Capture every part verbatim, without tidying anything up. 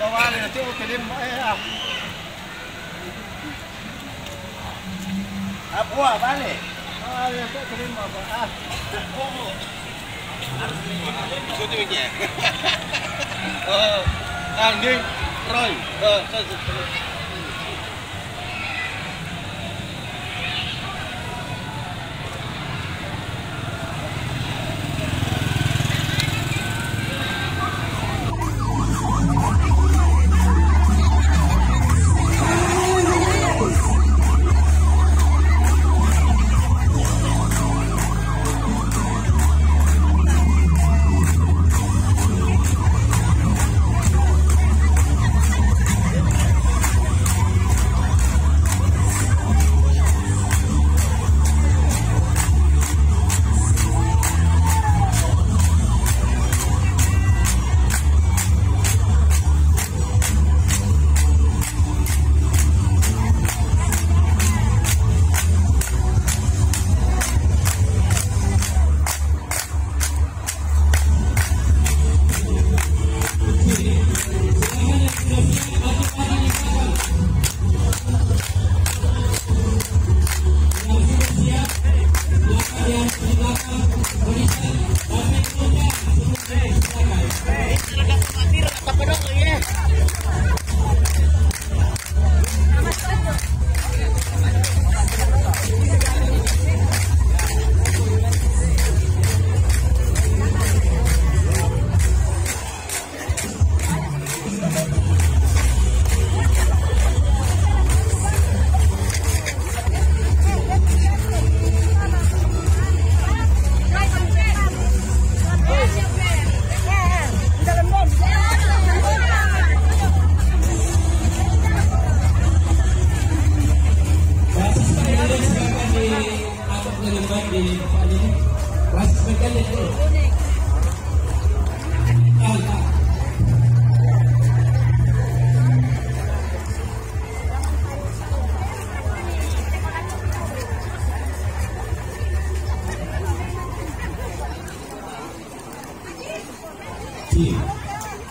Vale, tengo que ir, eh, ah. Ah, buah, vale. Vale, tengo que ir, ah. Nosotros me queda. Oh, ah, ni, Roy. Oh, sí, sí, sí.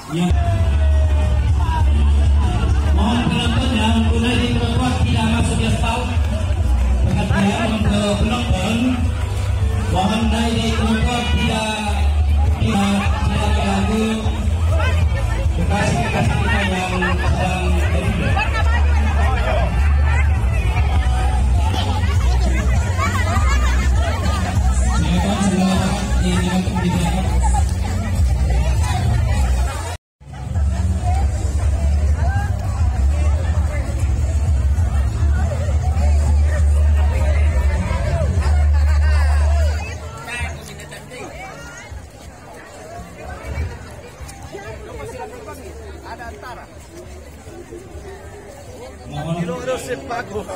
Iya. Mohon penonton yang mempunyai trotoar tidak masuk di aspal. Pekerjaan untuk penonton. Mohon dari trotoar tidak, tidak, tidak diganggu. Bekasi, Bekasi kita yang sedang berhibur. Silakan, silakan. Ini, ini, ini. Ada antara. Kilo, kilo, sip, bagus.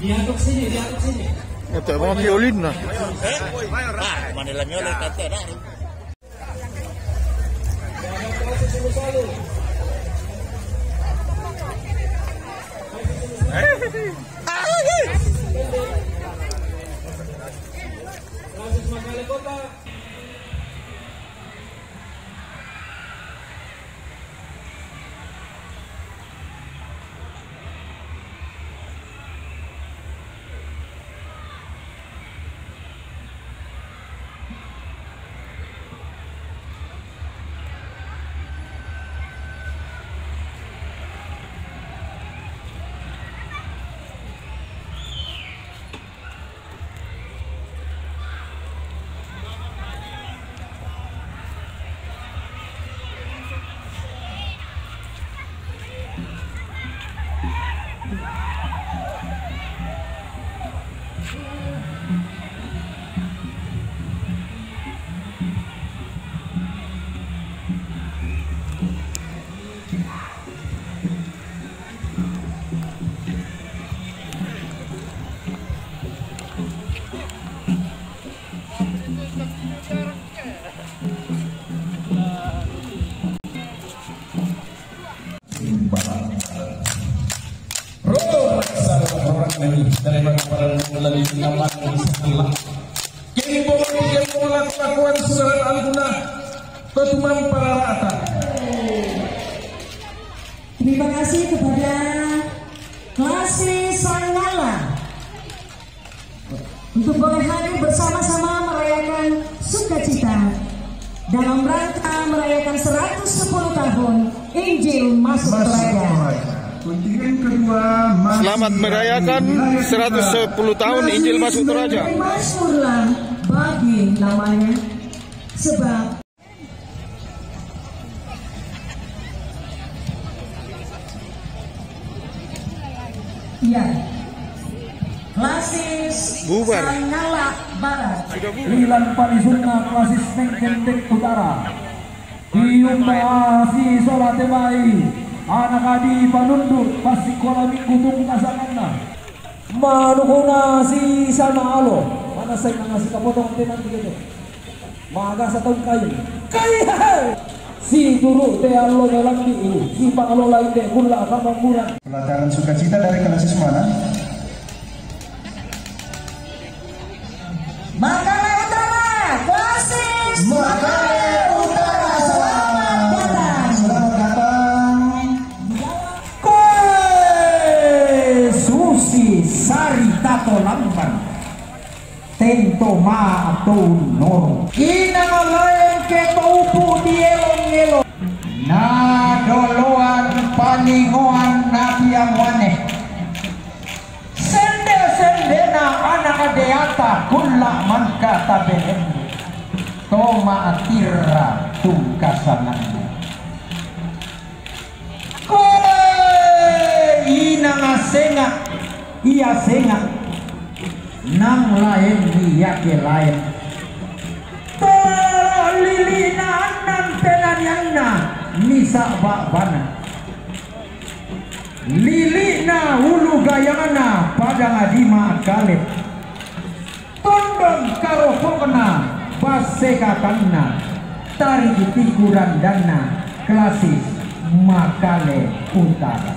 Diatok sini, diatok sini. Ito, mga violin na. Ah, Manila Music, kanta na. Roh dasar orang ini dari mana para lagi nama sebelah. Kembang, kembang lakuan surat alguna ketumam para rata. Terima kasih kepada Klasi Sangala untuk boleh hadir bersama-sama merayakan sukacita dalam rangka merayakan seratus sepuluh tahun Injil masuk Masuk gereja. Gereja. Kontingen kedua masih Selamat merayakan dari wilayah seratus sepuluh tahun Injil masuk Toraja. Masih Toraja. Bagi namanya, sebab Iya. Klasis Bubar. Sangala Barat. Sudah bubar. Wilan palisunna Klasis Mengkendek Utara. Iumba si sola tebai. Anak adi panundu pas sikola minggu tungkasanganna. Manukuna si sama alo. Mana saya ngasih kapotong teman gitu. Magasa taung kai. Kai, hehe. Si turu te allo melambi, si pangalola inde kulla kamamburan. Pelataran sukacita dari Klasis mana? Makale Utara, Klasis Makale Utara, selamat datang. Selamat datang. Koe Susi Sari Tato Lamban. Tento ma to unnoro. Inang laeng ke to upu dielong-elong. Na doloan paningoan na tiang wane. Sende-sendena anak deata kulla mangka tabeleng. To ma tirra tungkasananna. Koe inang senga, ia senga, nang laen iake laen. Tolalo lili'na annan penanianna misa'ba bana. Lili'na ulu gayana padang adima kale. Tondon karopokna passekatanna, tari tiku randanna Klasis Makale Utara.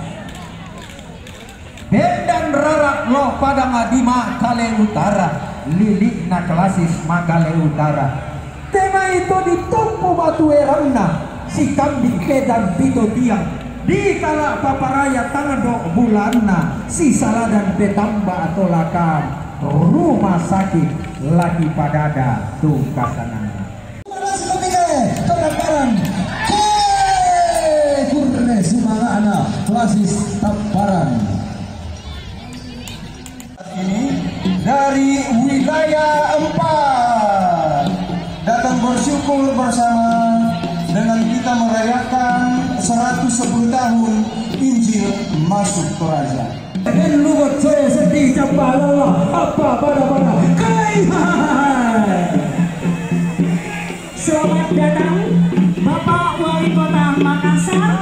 Bendan rara lo padang adi Makale Utara, lili'na Klasis Makale Utara. Temai to ditompo batu eranna, sikambing pedang pito tiang, dikala paparaya tangdo bulanna, sisaladan petamba atolakan rumah sakit laki padada tungkasananna. Terang-terang. Kurre sumanga'na Klasis Tapparang. Ini dari wilayah empat datang bersyukur bersama dengan kita merayakan seratus sepuluh tahun Injil masuk Toraja. Lugot saya sedih capalala apa pada-pada kai. Selamat datang Bapak Wali Kota Makassar.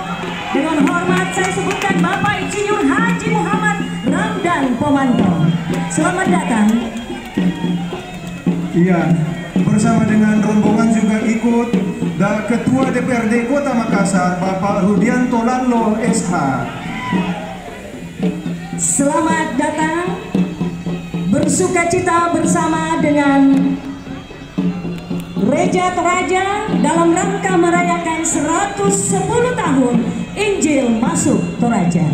Dengan hormat saya sebutkan Bapak Insinyur Haji Muhammad Ramdan Pomanto. Selamat datang. Iya, bersama dengan rombongan juga ikut da Ketua D P R D Kota Makassar, Bapak Rudianto Lallo S H. Selamat datang. Bersukacita bersama dengan Reja Toraja dalam rangka merayakan seratus sepuluh tahun Injil masuk Toraja.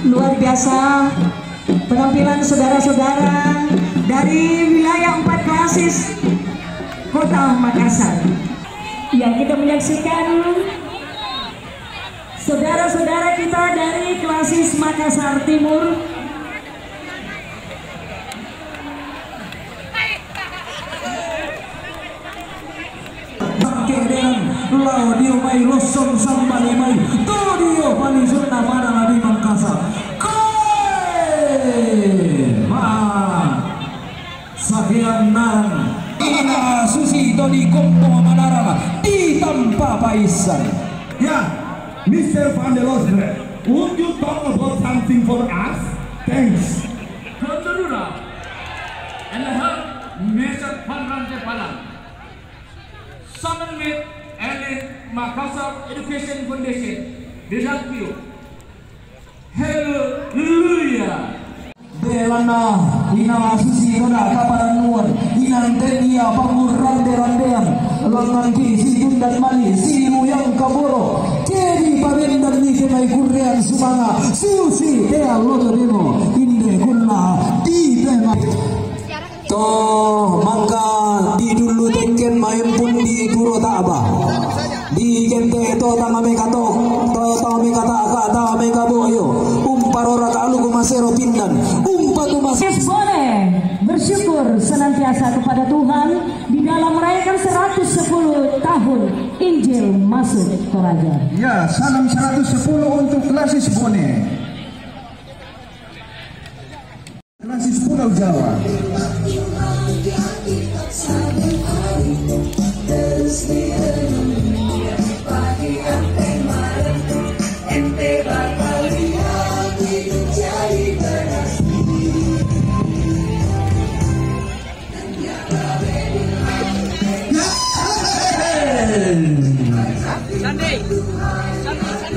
Luar biasa penampilan saudara-saudara dari wilayah empat Klasis Kota Makassar. Ya, kita menyaksikan saudara-saudara kita dari Klasis Makassar Timur. Lao dio mai lossong sambali mai. To dio palisunna pada Nabi Mangkasa. Koe ma. Yang nang ina susi toni kompo manarang di tampa paisan. Ya, Mister Van der Losre, would you talk about something for us? Thanks. Kondorura and help Mister Van Rante Palang. Summon with Elite Makassar Education Foundation, without you. Haleluya. Belanna ina susi tona kaparannuan, inanten ia pangurrande-randean, langngan ki si tundan mali, si ruyang kaboro, kedi pabendan ni kemai kurrean sumanga, susi tea loto demo, inde kulla di tema. To mangka di dulu tekken maempun di puro ta'ba. Di kente to tama meka to, to tama meka taka, tama meka boyo. Umparora kaluku masero pindan. Umpatu mas- Bone bersyukur senantiasa kepada Tuhan di dalam merayakan seratus sepuluh tahun Injil masuk Toraja. Ya, salam seratus sepuluh untuk Klasis Bone. Klasis Pulau Jawa. Sandi. Sandi, Sandi.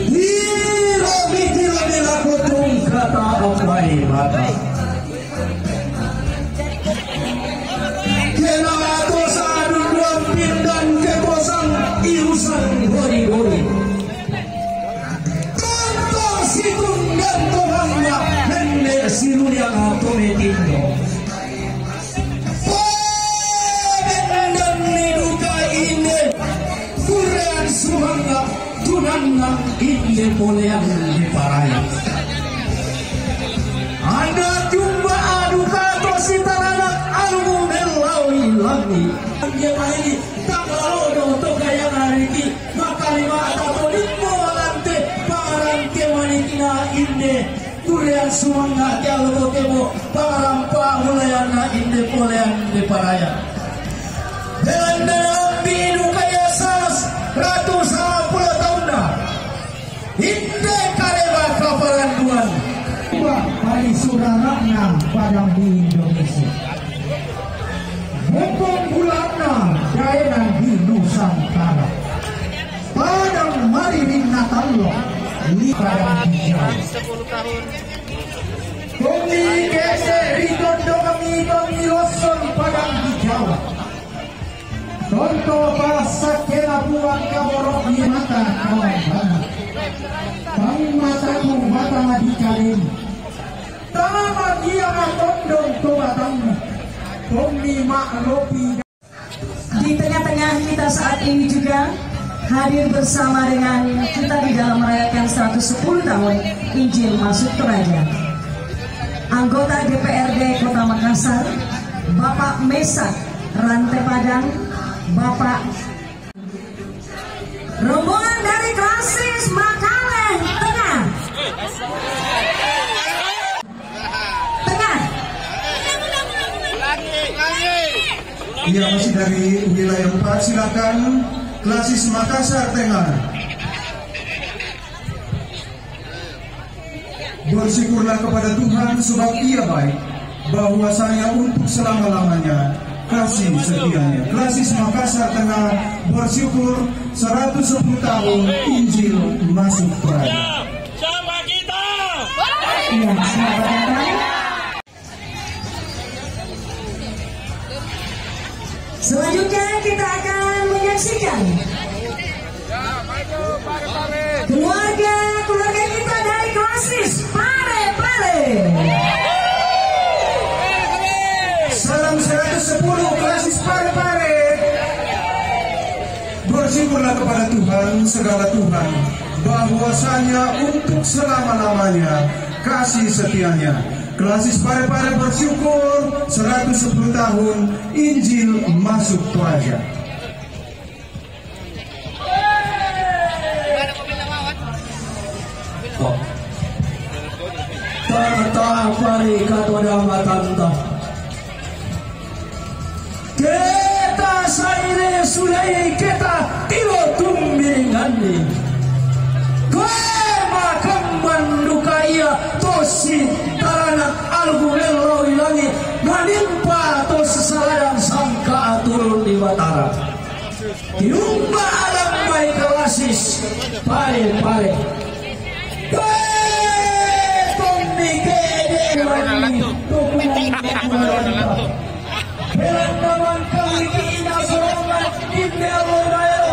Ira miti la dela kotung kata apai mata. Kena to sadun duang pindan ke bosang irusan gori-gori. Tonto situng dan tohangnya hende siluliang atau metindo. Pobendan ni duka inde, kurean sumanga, tunanna inde polean di paraya. Anda jumpa adu kato si talanak anu melawi langi. Dia maini tak lalu do to gaya nariki. Makalima atau limo lante, parante manikina inde, kurean sumanga jalo temo, parampa mulayanna inde polean de paraya. Dengan dalam binu kaya salas, ratu sama puluh tahunna. Inde kaleba kaparanduan. Pari surarana padang di Indonesia. Bopong bulanna daerah di Nusantara. Padang mariring natallo, li padang hijau. Tumi kese ritondongi tumi losson padang hijau. Tonto palassakkena puang kaborok di mata kawan bana. Tang mataku mata di kalim. Tama dia matondong to batang. Tumi maklopi. Di tengah-tengah kita saat ini juga hadir bersama dengan kita di dalam merayakan seratus sepuluh tahun Injil Masuk Toraja. Anggota D P R D Kota Makassar, Bapak Mesak Rante Padang, Bapak. Rombongan dari Klasis Makaleh Tengah. Tengah. Iya, masih dari wilayah empat, silakan. Klasis Makassar Tengah. Bersyukurlah kepada Tuhan sebab Ia baik, bahwasanya untuk selama-lamanya kasih setianya. Klasis Makassar Tengah bersyukur seratus sepuluh tahun Injil masuk Toraja. Sama kita. Iya, selamat datang. Selanjutnya kita akan menyaksikan keluarga, keluarga kita dari Klasis Pare-Pare. Salam seratus sepuluh Klasis Pare-Pare. Bersyukurlah kepada Tuhan, segala Tuhan, bahwasanya untuk selama-lamanya kasih setianya. Klasis Pare-Pare bersyukur seratus sepuluh tahun Injil masuk Toraja. Tata pari katoda matanta. Sulai keta tilo tumbiringanni. Koe makamman duka ia tosi taranak alku mellau i langi manimpa tosi saladang sangka aturun di Batara. Tiumba alam mai kalasis pale-pale. Koe tommi kede wani. Belanna mangkali ina sorona inde allo maelo.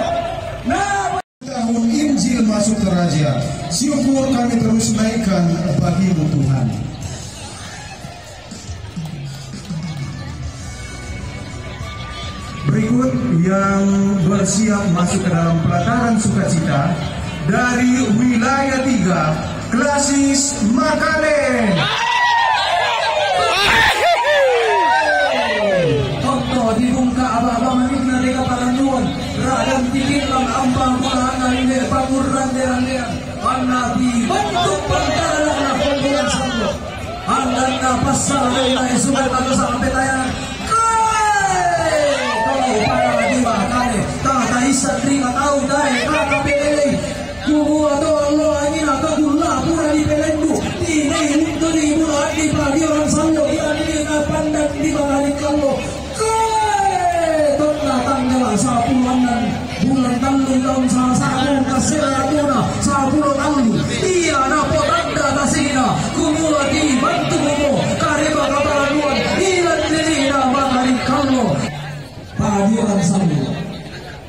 Na tahun Injil masuk Toraja. Syukur kami terus naikkan bagi-Mu Tuhan. Berikut yang bersiap masuk ke dalam pelataran sukacita dari wilayah tiga, Klasis Makale. Otto dibungka aba-aba manikna deka parannuan, radang tikinlang ambang pulana inde pangurrande-randean, anna dibantuk pangkana na pembulan sanggup. Angganna passala dena esukan atau sampai tayang. Kae! Kalau pada lagi makane, tata isan ringa tau dae, tata pelelei. Kubua to allo angina to kulla pura di pelendu. Tinai untu di bulu adi pagi orang sallo, iya di na pandang di bangari kallo. Kae! Tonna tanggal sapuluh annan bulan tallu taun sanga sanga kasera tuna sapuluh tallu. Iya napotanda tasina kumua dibantu kumo kareba kaparaluan ilan dirina mangari kallo. Padi orang sallo.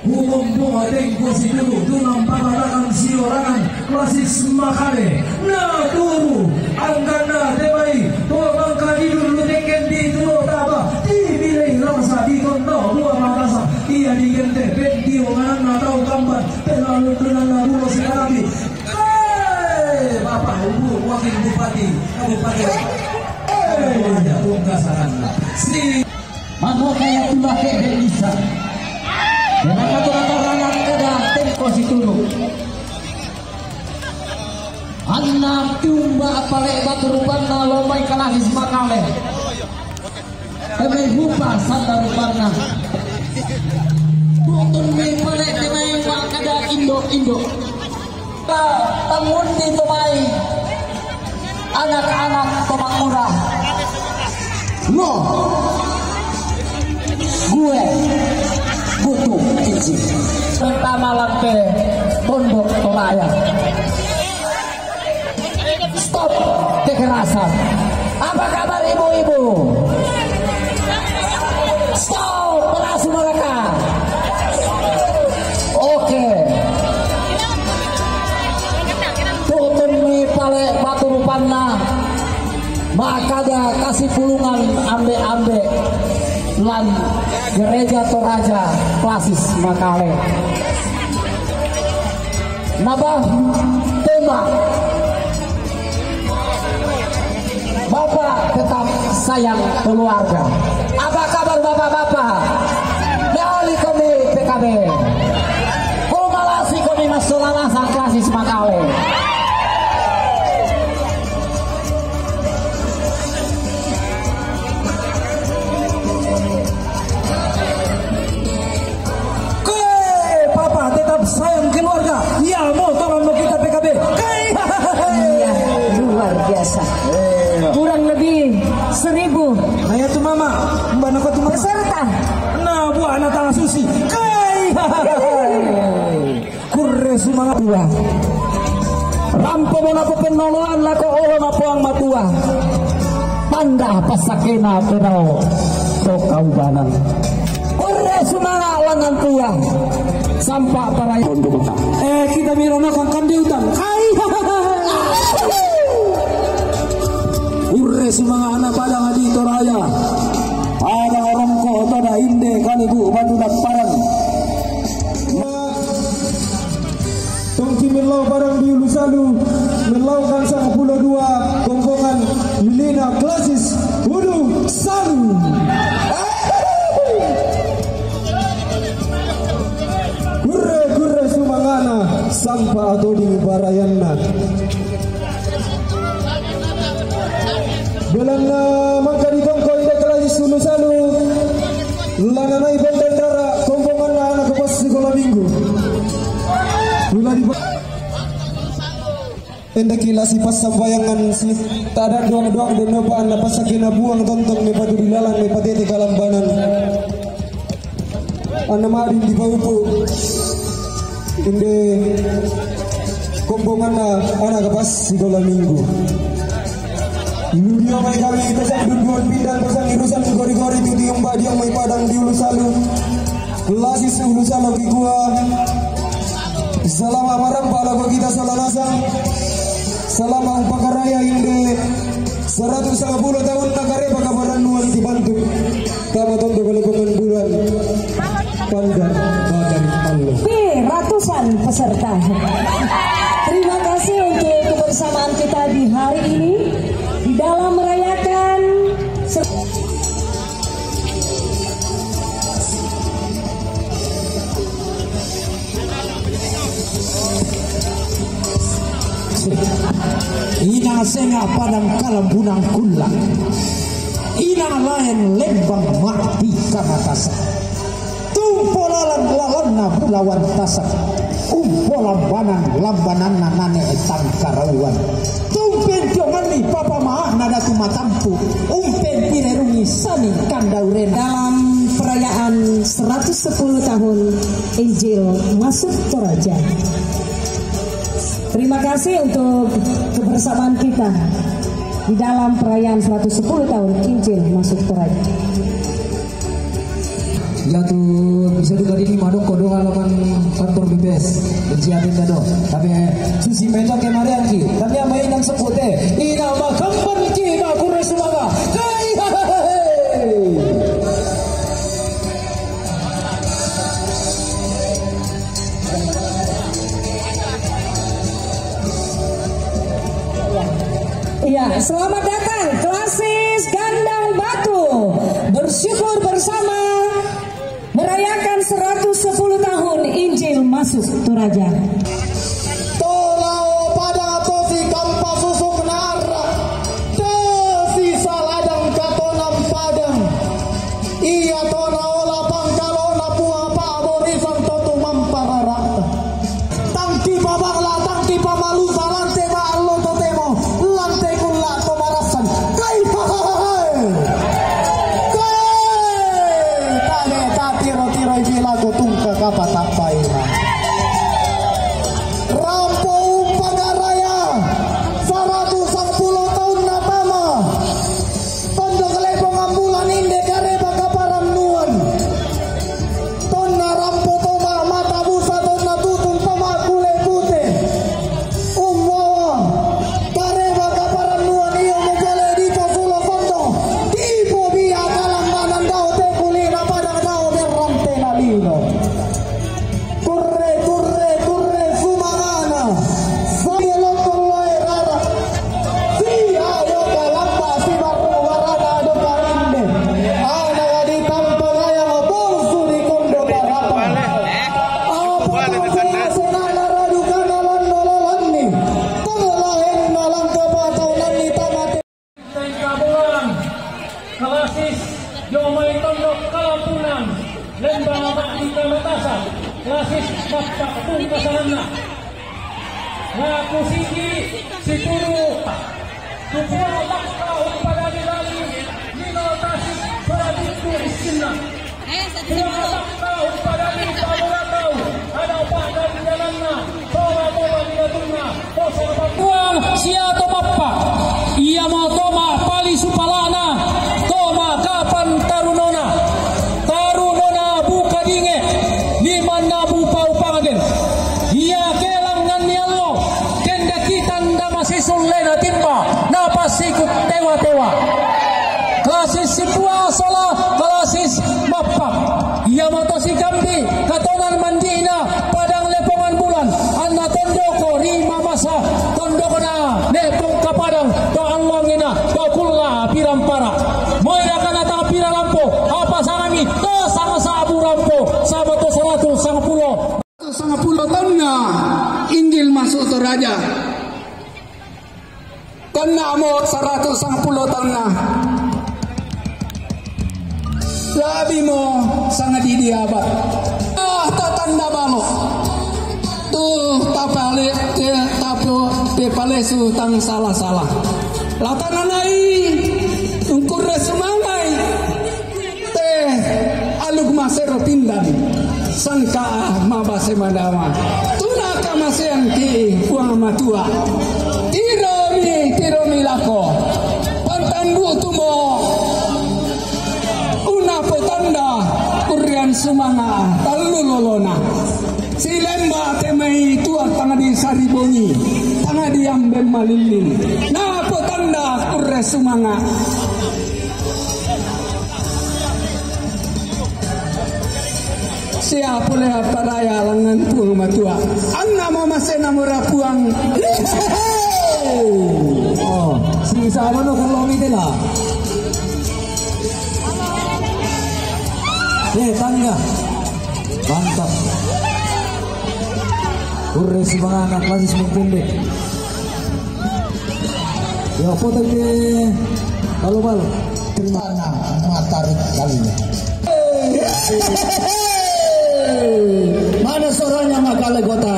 Umum bunga tengko situlu tunang pamatakan siorangan Klasis Makale. Naturu angkanna tebai to mangka didullu tekken di tulo taba, tibilei rasa di tondo bua matasa, iya digente pendio ngananna tau kamban, pelalu dunanna bulo sikarabi. Eh, Bapak Ibu Wakil Bupati Kabupaten Raja Pungkasaran si Mano kaya tulake de isa. Kenapa tu rata-rata kada tengko situlu. Anna tiumba pale batu rupanna lomai Klasis Makale. Kami rupa sanda rupanna. Butun mi pale kemai makada indo-indo. Tangundi tumai anak-anak pemangura. Lo, gue butuh izin. Pertama lantai Pondok Toraya. Stop kekerasan. Apa kabar ibu-ibu? Stop perasu mereka. Oke. Tutun mi pale batu rupanna. Makada kasih pulungan ambe-ambe lan Gereja Toraja Klasis Makale. Nabah tema Bapak tetap sayang keluarga. Apa kabar bapak-bapak? Meoli komi P K B. Kumalasi komi massolawasa Klasis Makale. Koe, Papa tetap sayang keluarga. Iya, mo tongan mo kita P K B. Kai. Iya, luar biasa. Kurang lebih seribu. Nah, ya tu mama. Mbak Noko tu mama. Peserta. Nah, buah anak tangan susi. Kai. Kurre sumanga' tua. Rampo mo napopennoloan lako olo na Puang Matua. Tanda pasakena kedao to kaubanan. Kurre sumanga' langan tua. Sampa parai. Eh, kita miro nakang kandiutan. Hai. Kurre sumanga' anak padang di Toraya. Ada orongko toda inde kalibu batu daparan. Tongki mellau barang di Ulu Salu, mellau kan sanga pulo dua, kongkongan lilina Klasis Ulu Salu. Kurre, kurre sumangana, sampa atodi barayanna. Belanna mangka ditongko inde Klasis Ulu Salu. Lananai Bontendara, komponganna anak Enda ki lasi passambayangan si tada doang-doang do nopa anna pasakina buang tontong me patu di lalan me patete kalambanan. Anna madin di paupu. Inde kombonganna anak pas sikola minggu. Ludio mai kami kita sang dunduan pindang pasang irusan gori-gori tu diumba diang mai padang di ulu salu. Lasi ulu salu kikua. Salama marampa lako kita salanasa. Salama umpakaraya inde. Saratus sanga pulu taun na kareba kaparannuan ti bantuk. Tama tondo kalekongan bulan. Panda badan Allah. Oke, ratusan peserta. Terima kasih untuk kebersamaan kita di hari ini di dalam merayakan se- Ina senga padang kalambunan kulla. Ina laen lembang mati kamatasan. Tumpo lalan lalanna bulawan tasak. Umpo lambanan lambananna nane tangkarauan. Tumpen tionganni papa maakna datu matampu. Umpen pirerungi sani kandaurena. Dalam perayaan seratus sepuluh tahun Injil masuk Toraja. Terima kasih untuk kebersamaan kita di dalam perayaan seratus sepuluh tahun Injil masuk Toraja. Ya tu bisa juga ini madok kodo halaman kantor B P S. Benci atin dado. Tapi eh, susi meja kemarian ki. Tapi apa ini yang sebut eh? Ina makampan ki makure sumaga. Kai hehehe. Iya, selamat datang Klasis Gandang Batu. Bersyukur bersama merayakan seratus sepuluh tahun Injil masuk Toraja. Tolao pada tosi kampa susuk nar. Tosi saladang katonam padang. Ia tona ola pangkalona pua pa borisan totu mampararata. Tangki pabangla, tangki pamalusa, lante maallo totemo, lante kulla to marasan. Kai hahahahe. Kai. Tade tatiro-tiro ipilaku tungka kapatappaina. Rampo umpagaraya. Saratus sangpulo taunna tama. Tondok lepongan bulan inde kareba kaparannuan. Tonna rampo toma mata busa tonna tutung toma kule pute. Ummoa kareba kaparannuan iyo mejale dipo sulo kondo. Dipo bia kalambanan dao te kulina padang dao berrante na lino. Kurre, kurre, kurre, sumangana. Sai lokkon lae rara. Si ayo kalamba si barru warana do karinde. Ana di tampo gayang bongsu di kondo barapa. Apa tu kaya senana radu kana lanno lalanni. Tengah lahenna langka pataunanni tamate. Tengkabulan, kalasis, jomai tondok kalampunan, lembang mati kamatasan, kalasis, bakta pungkasananna. Ngaku siki, situru, tupua bakta umpadali-dali, nino tasik, pura bintu isinna. Puang sia to mappa, iamo toma palisu palana, toma kapan tarunona, tarunona buka dinge, limanna bupa upangaden. Ia kelanganni allo, kendaki tanda masisullena timba, napasikuk tewa-tewa. Kalasis sipua sola, kalasis mappa. Iamo to sikambi, katonan mandi'na, padang lepongan bulan, anna tondoko ri mamasa, tondokna nepong kapadang, to allongina, to kulla pirampara. Moi nakana tang pira rampo, apa sanami, to sanga sabu rampo, sama to saratus sangpulo. Sangpulo taunna Injil masuk Toraja. Tonnamo saratus sangpulo taunna. Labimo sangadidi abad. Ah, tatanda balo. Tuh, tapale, te, tapo, te, Palesu tang sala-sala. Latananai, tungkur sumangai. Te, aluk masero pindan. Sangka mabase madama. Tuna kamasean ki puang matua. Tiromi, tiromi lako. Pantan bu tumo. Una potanda, kurrean sumanga, talu lolona. Silemba te mai tua tanga di saribongi, tanga di ambe malilin. Na potanda kurre sumanga. Siapu le paraya langan puang matua. Anna mama sena mora puang. Oh, si sama no kalau mitela. Eh, tangga. Mantap. Kurre sumanga anak masih pendek. Ya, foto ke balo-balo. Terima kasih. Matarik kalinya. Mana suaranya Makale Kota?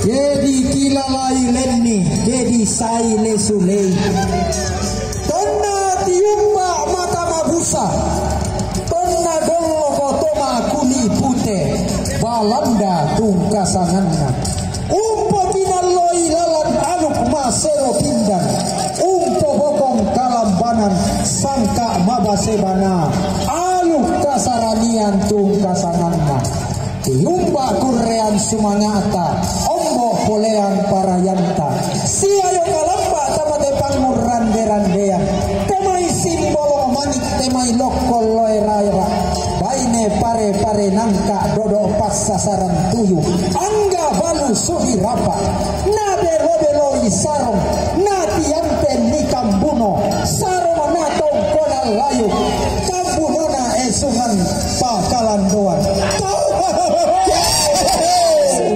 Jadi kilalai lenni, jadi sai lesulei. Tonna tiumba mata mabusa, tonna gollo kotoma kuni pute, Balanda tungkasanganna. Umpo pinalloi lalan aluk masero pindan, umpo bokong kalambanan sangka mabase bana, aluk kasaranian tungkasanganna. Tiumba kurrean sumangata, ombo polean parayanta. Siayo kalamba tamate pangurrande-randean. Temai simbolo manik, temai lokko loe raira. Baine pare-pare nangka dodo passasaran tuyu. Angga balu suhi rapa. Na belo-beloi sarong. Na tiampen ni kambuno. Sarong na tongkonan layu. Kambunona esungan pakalandoan.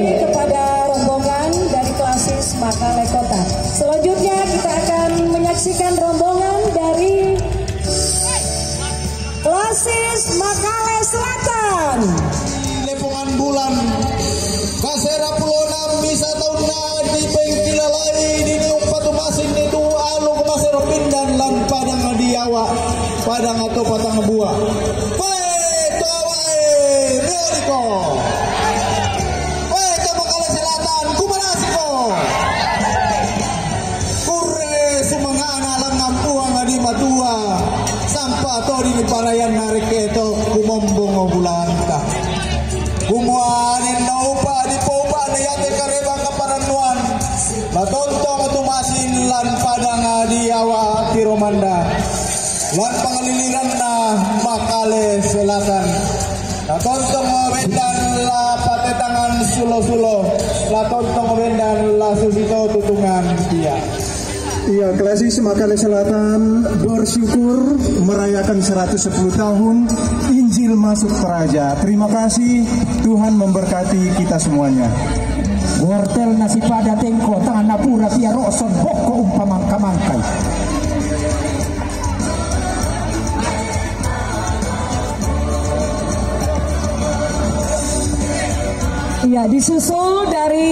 Kepada rombongan dari Klasis Makale Kota. Selanjutnya kita akan menyaksikan rombongan dari Klasis Makale Selatan. Lepongan bulan. Kasera pulo enam bisa taunna di pengkilalai di niung patu masing ni tu alu ke masero pindan lan padang diawa. Padang atau patang buah. Weh, to wae, Rioriko. Weh, to Makale Selatan, kumanasiko. Kurre sumangana langampuang adi matua. Sampa to di parayan narik keto kumombongo bulanta. Kumuanen naupa di poupa ne yate kareba kaparannuan. La tontong tumasin lan padang diawa tiromanda. Lan pangaliliranna Makale Selatan. La tontong bendan la patetangan sulo-sulo. La tontong bendan la susito tutungan dia. Iya, Klasis Makale Selatan bersyukur merayakan seratus sepuluh tahun Injil masuk Toraja. Terima kasih, Tuhan memberkati kita semuanya. Wortel nasi pada tengko tangan napura pia rokson bokko umpamangka-mangkai. Iya, disusul dari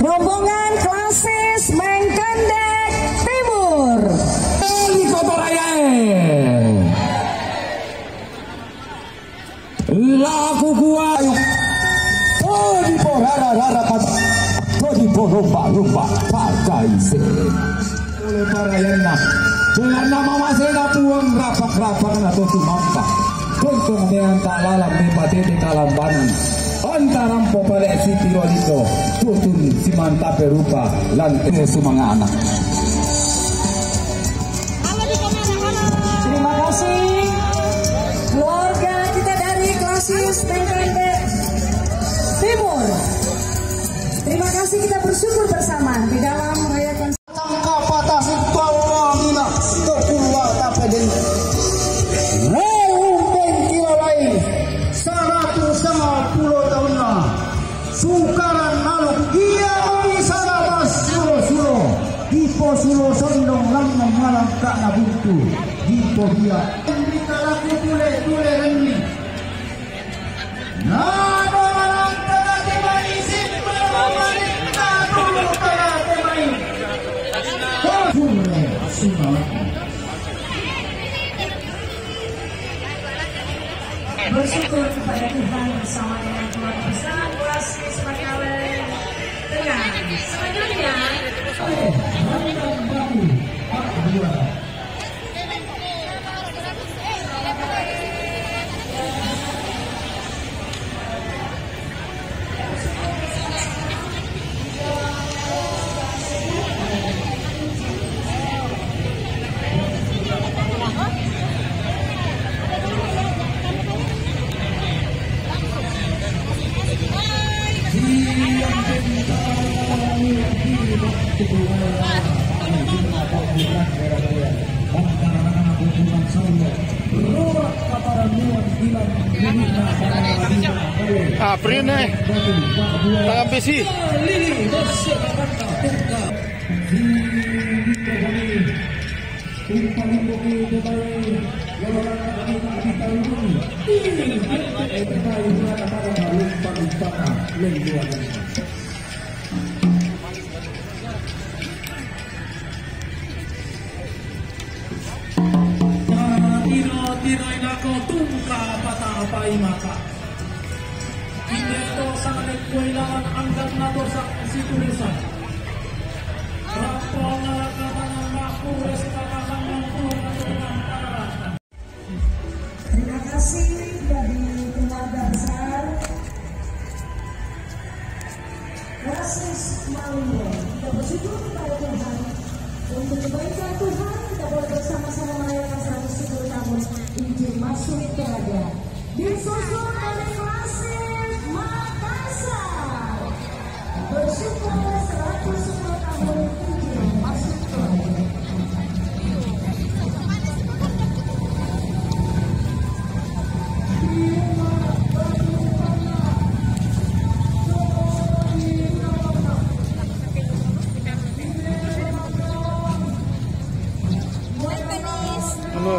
rombongan Klasis Mengkendek Timur. Di Kotorayae. Laku kuayu. Todi porara-rara pat. Todi poromba-romba pakai se. Oleh para yanna. Dengan nama masena puang rapak-rapak na totu mampa. Kontong meanta lalam me patete kalambanan. Antarampo pale sitiro lito. Tutun simantape rupa lan sumanga anak. Terima kasih keluarga kita dari Klasis Mengkendek Timur. Terima kasih, kita bersyukur bersama di dalam merayakan. Tangka patasi bawa mina kekula tapeden. Reu pengkila lain seratus sama puluh tahun lah. Sukaran naluk ia memisara mas sulo-sulo. Dipo sulo sondong lam malam kak na buntu. Dipo dia. Mika laku tule-tule renni. Nado malam tengah tiba isi Bersyukur kepada Tuhan bersama dengan keluarga besar Oasis Pangkalan Tengah. Selanjutnya, Aprin eh. Tangan besi. Tino-tino inako tungka pata paimaka. Inde to sanganek kuailalan anggan nato sa situlusan. Rampong nalaka tanang makures kakasang mangkung atau dengan parata. Terima kasih dari keluarga besar Oasis Malunggong. Kita bersyukur kepada Tuhan untuk kebaikan Tuhan. Kita boleh bersama-sama merayakan seratus sepuluh tahun Injil Masuk Toraja. Disusul oleh Oasis Makassar. Bersyukur seratus sepuluh tahun Injil Masuk Toraja. Halo.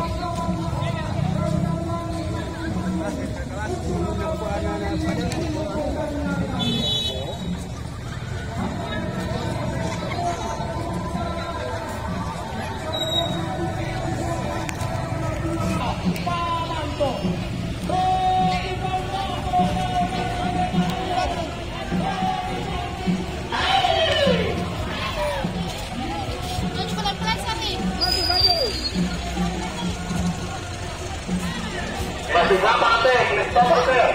Masih berapa, Teh? Stop, Teh.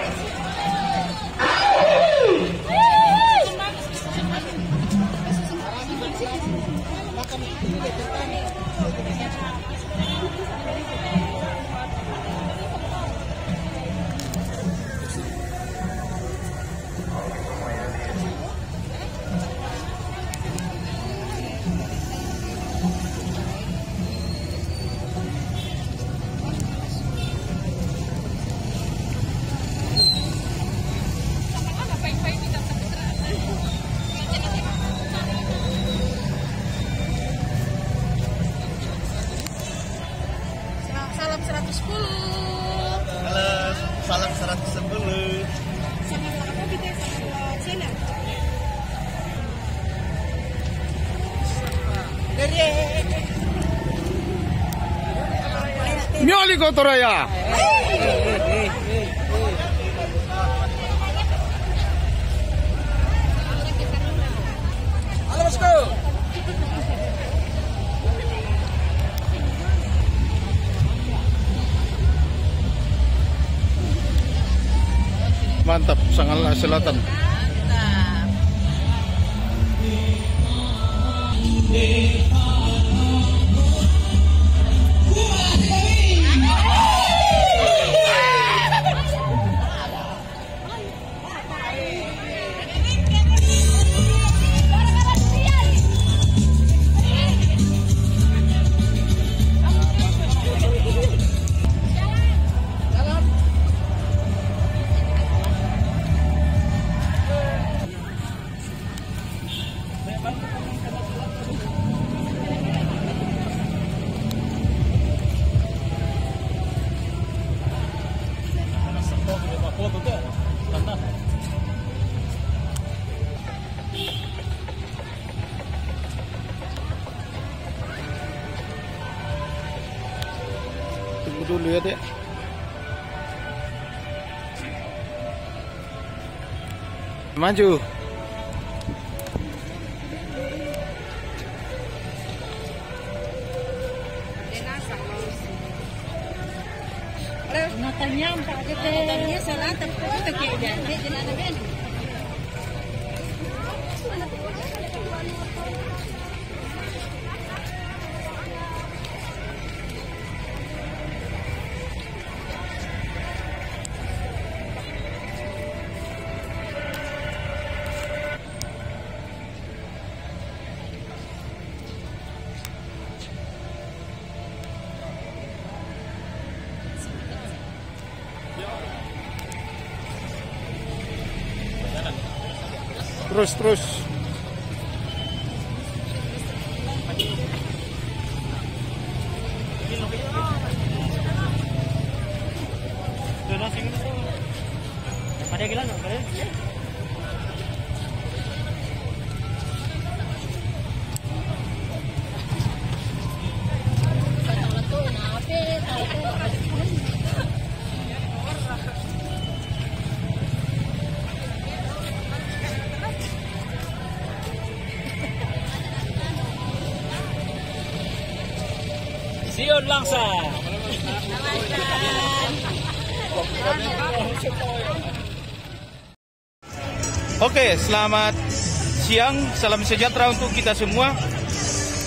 Salam seratus sepuluh. Halo, salam seratus sepuluh. Sama apa kita sama channel? Mioli Kotoraya. Halo, bosku. Mantap, Sangalang Selatan. Tunggu dulu ya, Dek. Maju. Terus, terus. Pada gila, pada. Siun Langsa. Oke, selamat siang, salam sejahtera untuk kita semua.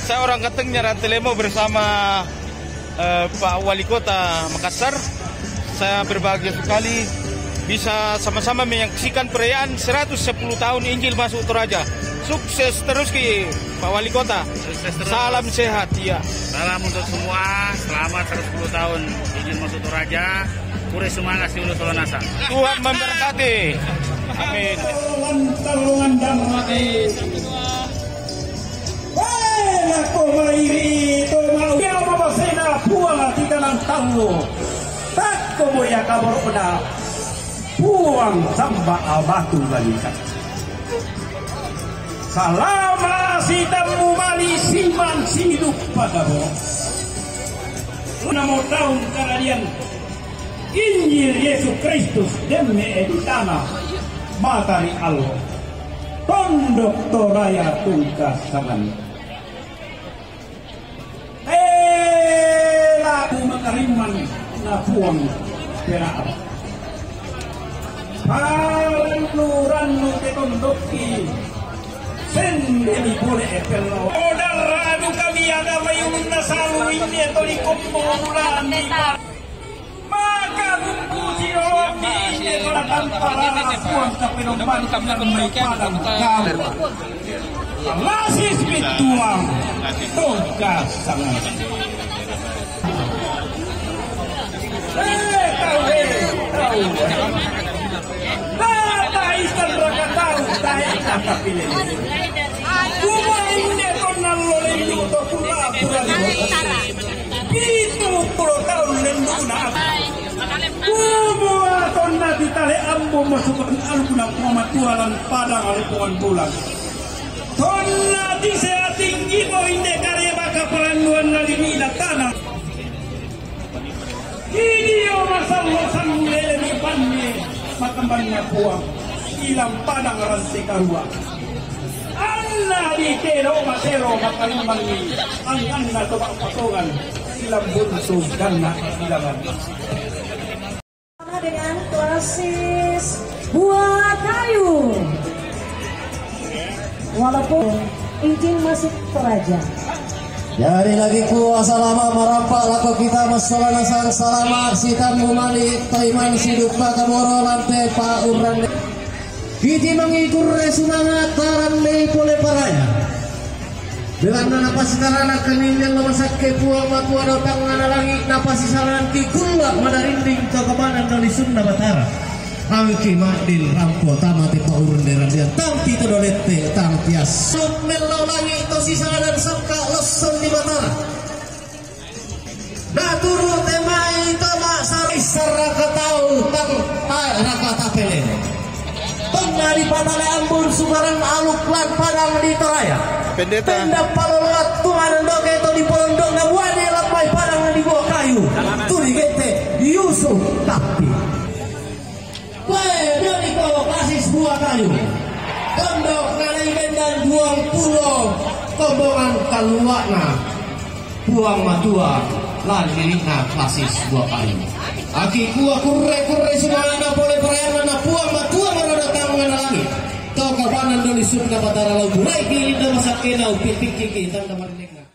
Saya orang Katengnya Rantelemo bersama eh, Pak Wali Kota Makassar. Saya berbahagia sekali bisa sama-sama menyaksikan perayaan seratus sepuluh tahun Injil masuk Toraja. Sukses terus ki Pak Wali Kota. Sukses terus. Salam sehat, ya. Salam untuk semua, selamat seratus sepuluh tahun Injil masuk Toraja. Kure semangat si ulu solonasa. Tuhan memberkati. Amin. Wela ko mairi to mau ia mabasena Puang ati tanang taulo. Takko mo ia kaborona Puang samba abatu balita. Salama sitammu mali siman sidup pagabo. Namo taun karadian Injil Yesus Kristus demme editana matari allo. Tondok Toraya tungka samani. Ela ku makarimman na Puang peraap. Parannu-rannu te tondokki sendeni pole epello. Odarradu kami ada mayunna salu inne toli kombo ulani. Maka bungkusi rohmi inde pada tanpa lala Puang kapenomban dan daripada mengkamu. Lasis pituang tongkat sangat. Eh, tahu, eh, tahu. Nata isan raka tahu, tahu tak pilih. Kuma inde tonna lo lendu to kula pura. Pitu puluh taun lenduna. Kumua tonna titale ambo masukan alukuna Puang Matua lan padang ale Puang Bulan. Tonna tisea tinggi mo inde kareba kaparannuanna ri mina tana. Idio masallo sangulele ni panni makembanna Puang ilang padang rante karua. Anna ditero masero makalimbangi anganna to patongan ilang buntu ganna ilangan. Sama dengan klasis buah kayu. Walaupun izin masuk Toraja. Jadi lagi ku salama marampak lako kita massalanasang salama sitammu mali taiman siduppa kaboro lampe pa urrande. Kiti mangikurre sumangat tarandei pole paraya. Belanna napasitarana kenillian lo masakke Puang Matua dao tangngana langi napasisalanki kulla madarinding to kabanan no lisunna Batara. Angki ma'din rampo tama te paurun derandian tampi to dolette tampias. Summellau langi to sisaladan sakka lossong di Batara. Naturu te mai to massarissa raka tau tang tae raka tapele. Tonna dipatale ambun subarang aluk lan padang di Toraya. Pendeta. Tenda paloloat tu manendoke to di polondok na buane lampai padang di buah kayu. Tuli gete Yusuf tapi. Kue dari ko kasis buah kayu. Pulo Kombongan kaluakna Puang Matua lan lilitna klasis buah kayu. Aki kua kurre-kurre sumangana pole perayana na Puang Matua marada tangan langit. Toka banan doli sukna Batara lau burai gilinda masakena upit pikiki tanda marneka.